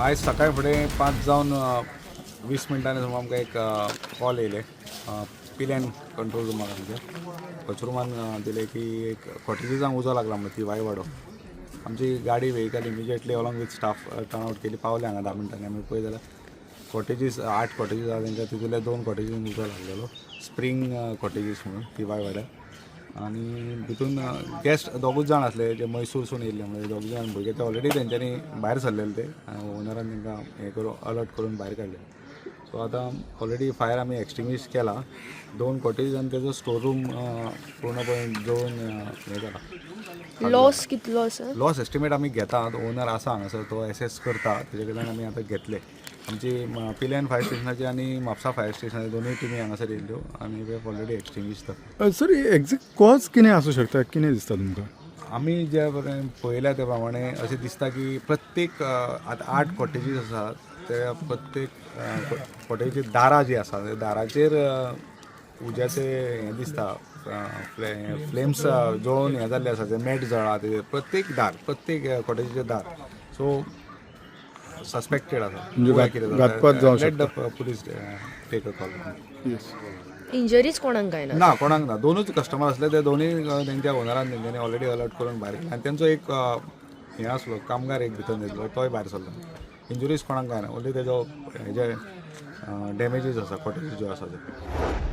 आयज सकाळ फुडें 5 जावन 20 मिनटांनी सुमार आमकां एक कॉल येयले पिल्यान कंट्रोल रुमाक. आमच्या कचरुमान दिलें की एक कॉटेजीसांक उजो लागला म्हणून थिवाय वाडो. आमची गाडी, vehicle immediately along with staff turn out केली. पावले हांगा 10 मिनटांनी. आमी पळय जाल्यार कॉटेजीस, आठ कॉटेजीस आहा तेंच्या, तितूंतल्या दोन कॉटेजीस उजो लागलेलो, स्प्रींग कॉटेजीस म्हणून थिवाय वाड्यार. आनी भितून गेस्ट दोगूच जाण आसले जे मैसूरसून येयल्ले. म्हणजे दोग जाण भुरगे ते ऑलरेडी तेंच्यांनी भायर सरलेले. ते ओनरान तांकां हें करून, अलर्ट करून भायर काडले. सो आतां ऑलरेडी फायर आमी एक्सटिंग्विश केला. दोन कॉटेजीस आनी तेजो स्टोर रूम पूर्णपणे जळून हें जाला. लॉस कितलो आसा? लॉस एस्टिमेट आमी घेता. ओनर आसा हांगासर, तो एसेस करता. तेजे कडल्यान आमी आतां घेतले. आमची पिल्यान फायर स्टेशनाची आनी म्हापसा फायर स्टेशनाची दोनूय टिमी हांगासर येयल्ल्यो आनी we have already extinguish the sir, exact cause कितें आसूं शकता, कितें दिसता तुमकां? आमी ज्या प्रमाणे पळयल्या त्या प्रमाणे अशें दिसता की प्रत्येक आतां आठ कॉटेजीस आसात, त्या प्रत्येक कॉटेजीची दारां जीं आसा, त्या दाराचेर उज्याचें हें दिसता, फ्लेम्स जळून हें जाल्लें आसा. ते मॅट जळ्ळा ते प्रत्येक दार, प्रत्येक कॉटेजीचें दार. सो सस्पेक्टेड आसा. म्हणजे घातपात जावं. Let the police take a call. Yes. Injuries कोणाक काय ना? ना, कोणाक ना. दोनूच कस्टमर आसले. ते दोनूय तेंच्या ओनरान तेंच्यांनी ऑलरेडी अलर्ट करून भायर केले आनी तेंचो एक हें आसलो, कामगार एक भितर न्हिदलो, तोय भायर सरलो. इंजुरीज कोणाक काय ना. ओन्ली तेजो हेजे डॅमेजीस आसा, कॉटेजीस ज्यो आसा त्यो.